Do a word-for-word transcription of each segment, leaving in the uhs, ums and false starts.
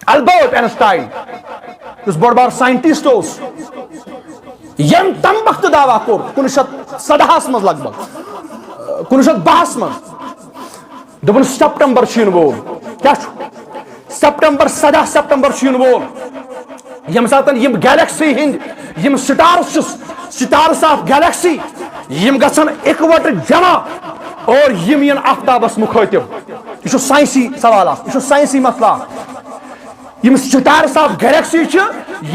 Albert Einstein, یُس بوٚڑ بار ساینٹسٹ اوس، ییٚمۍ تَمہِ وقتہٕ دعویٰ کوٚر، کُنوُہ شیٚتھ سَداہَس منٛز لگ بگ، کُنوُہ شیٚتھ بَہَس منٛز، دوٚپُن، سپٹمبر چھُ یِنہٕ وول۔ کیٛاہ چھُ؟ سپٹمبر، سَداہ سپٹمبر چھُ یِنہٕ وول، ییٚمہِ ساتہٕ یِم گیلیکسی ہٕنٛدۍ یِم سٹارز چھِ، سٹارز آف گیلیکسی، یِم گژھن اِکوٹہٕ جمع اور یِم یِن آفتابس مُخٲطِب۔ یہِ چھُ ساینسی سوال اکھ، یہِ چھُ ساینسی مسلہٕ اکھ۔ یِم سٹارز آف گیلیکسی چھِ،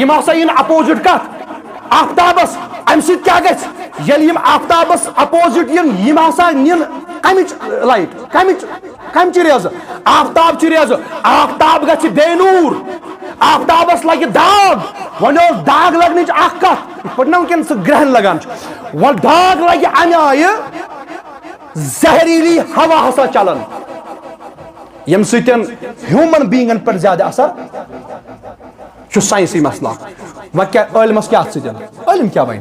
یِم ہسا یِن اپوزٹ کتھ؟ آفتابس۔ امہِ سۭتۍ کیٛاہ گژھِ؟ ییٚلہِ یِم آفتابس اپوزٹ یِن، یِم ہسا نِن کمِچ لایٹ؟ کمِچ؟ کمچہِ ریزٕ؟ آفتاب چہِ ریزٕ۔ آفتاب گژھِ بے نوٗر، آفتابس لگہِ داغ۔ وۄنۍ اوس داغ لگنٕچ اکھ کتھ، یِتھ پٲٹھۍ نہ وٕنکیٚن سُہ گرہن لگان چھُ، وۄنۍ داغ لگہِ امہِ آیہِ زہریٖلی ہوا ہسا چلان، ییٚمہِ سۭتۍ ہیومن بینگن پٮ۪ٹھ زیادٕ اثر چھُ۔ ساینسی مسلہٕ۔ وۄنۍ کیٛاہ عٲلمس کیٛاہ اتھ سۭتۍ؟ عٲلم کیٛاہ ونہِ؟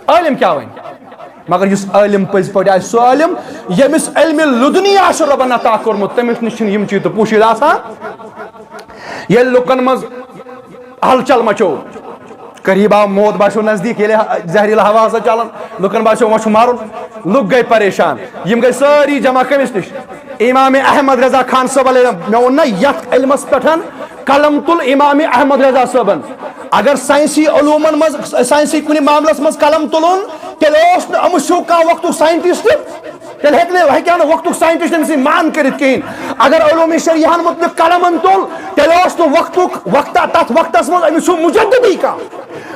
عٲلم کیٛاہ ونہِ؟ مگر یُس عٲلم پٔزۍ پٲٹھۍ آسہِ، سُہ عٲلم ییٚمِس علمِ لدنی آسہِ رۄبن عطا کوٚرمُت، تٔمِس نِش چھِنہٕ یِم چیٖز تہٕ پوٗشِد آسان۔ ییٚلہِ لُکن منٛز ہلچل مچو، قریب آو موت، باسیو نزدیٖک، ییٚلہِ زہریٖلہٕ ہوا ہسا چلان، لُکن باسیو وۄنۍ چھُ مَرُن۔ لُکھ گٔے پریشان، یِم گٔے سٲری جمع کٔمِس نِش؟ امام احمد رضا خان صٲب علیہ رحمہ۔ مےٚ ووٚن نہ، یتھ علمس پٮ۪ٹھ قلم تُل امام احمد رضا صٲبن۔ اگر ساینسی علومن منٛز، ساینسی کُنہِ معاملس منٛز قلم تُلُن، تیٚلہِ اوس نہٕ أمِس ہیوٗ کانٛہہ وقتُک ساینٹسٹ، تیٚلہِ ہیٚکہِ نہٕ، ہیٚکہِ ہا نہٕ وقتُک ساینٹسٹ أمِس سۭتۍ مان کٔرِتھ کِہیٖنۍ۔ اگر علوم شرعیہن مُتعلق قلمن تُل، تیٚلہِ اوس نہٕ وقتُک، وقتہ، تتھ وقتس منٛز أمِس ہیوٗ مُجددٕے کانٛہہ۔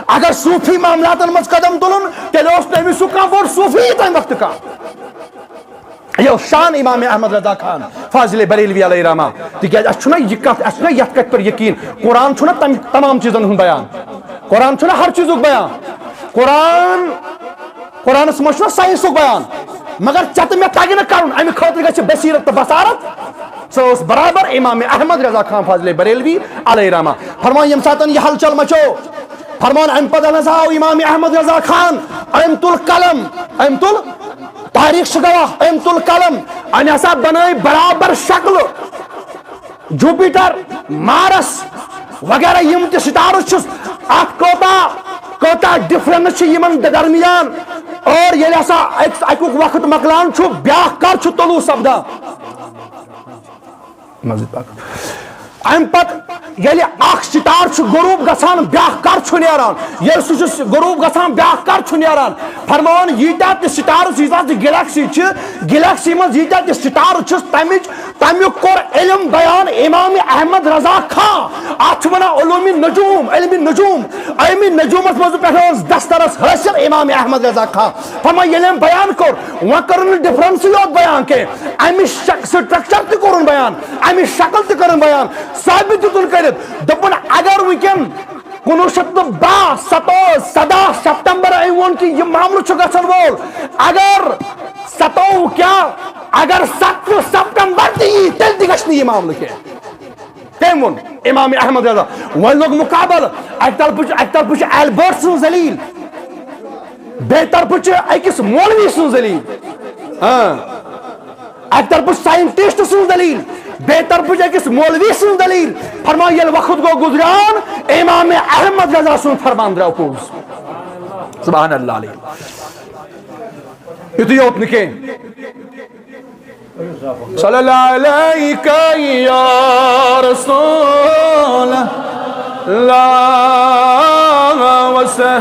اگر صوٗفی معاملاتن منٛز قدم تُلُن، تیٚلہِ اوس نہٕ أمِس ہیوٗ کانٛہہ بوٚڑ صوٗفی تہِ تمہِ وقتہٕ کانٛہہ۔ یہِ اوس شان امام احمد رضا خان فاضل بریلوی علیہ رحمہ۔ تِکیٛازِ اَسہِ چھُنہ یہِ کتھ، اَسہِ چھُنہ یتھ کتھِ پٮ۪ٹھ یقیٖن؟ قرآن چھُنہ تم-، تمام چیٖزن ہُنٛد بیان؟ قرآن چھُنہ ہر چیٖزُک بیان؟ قرآن، قرآنس منٛز چھُنہ ساینسُک بیان؟ مگر ژےٚ تہٕ مےٚ تگہِ نہٕ کرُن، امہِ خٲطرٕ گژھِ بصیرت تہٕ بصارت۔ سۄ ٲس برابر امام احمد رضا خان فاضل بریلوی علیہ رحمہ۔ فرمان، ییٚمہِ ساتہٕ یہِ ہلچل مچو، فرمان، امہِ پتہٕ ہسا آو امام احمد رضا خان، أمۍ تُل قلم، أمۍ تُل، تاریخ چھِ گواہ، أمۍ تُل قلم، أمۍ ہسا بنٲے برابر شکلہٕ۔ جوپیٹر، مارس وغیرہ یِم تہِ سٹارز چھِس، اتھ کوتاہ، کوتاہ ڈفرنس چھِ یِمن درمیان؟ اور ییٚلہِ ہسا اکہِ، اکیُک وقت مۄکلان چھُ، بیاکھ کر چھُ طلوع سپدان؟ مزید پکھ۔ امہِ پتہٕ ییٚلہِ اکھ سٹار چھُ غروب گژھان، بیاکھ کر چھُ نیران؟ ییٚلہِ سُہ چھُ غروب گژھان، بیاکھ کر چھُ نیران؟ فرمان، ییٖتیٛاہ تہِ سٹارز، ییٖژاہ تہِ گیلیکسی چھِ، گیلیکسی منٛز ییٖتیٛاہ تہِ سٹارز چھِ، تمِچ، تمیُک کوٚر علم بیان امام احمد رضا خان۔ اتھ چھِ ونان علوم نجوم، علم نجوم۔ علم نجومس منٛز پٮ۪ٹھ اوس دسترس حٲصِل امام احمد رضا خان۔ فرمان، ییٚلہِ أمۍ بیان کوٚر، وۄنۍ کٔرٕن نہٕ ڈفرنسٕے یوت بیان کینٛہہ، امِچ شک-، سٹرکچر تہِ کوٚرُن بیان، امِچ شکل تہِ کٔرٕن بیان، ثٲبت دیُتُن کٔرِتھ۔ دوٚپُن، اگر وٕنکٮ۪ن کُنوُہ شیٚتھ تہٕ باہ، ستووُہ، سداہ سپٹمبر أمۍ ووٚن کہِ یہِ معاملہٕ چھُ گژھن وول، اگر ستووُہ کیٛاہ، اگر ستووُہ سپٹمبر تہِ یی، تیٚلہِ تہِ گژھِ نہٕ یہِ معاملہٕ کینٛہہ۔ تٔمۍ ووٚن امام احمد رضا۔ وۄنۍ لوٚگ مُقابلہٕ، اکہِ طرفہٕ چھُ، اکہِ طرفہٕ چھُ البرٹ سٕنٛز دٔلیٖل، بیٚیہِ طرفہٕ چھُ أکِس مولوی سٕنٛز دٔلیٖل۔ ہاں، اکہِ طرفہٕ چھُ ساینٹسٹ سٕنٛز دٔلیٖل، بیٚیہِ طرفہٕ چھُ أکِس مولوی سٕنٛز دٔلیٖل۔ فرمان، ییٚلہِ وقت گوٚو گُزریان، امام احمد رضا سُنٛد فرمان درٛاو پوٚز۔ سبحان اللہ علیہ۔ یُتُے یوت نہٕ کینٛہہ، صلی اللہ علیک یا رسول اللہ وسلم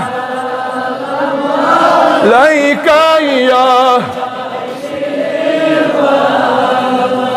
علیک یا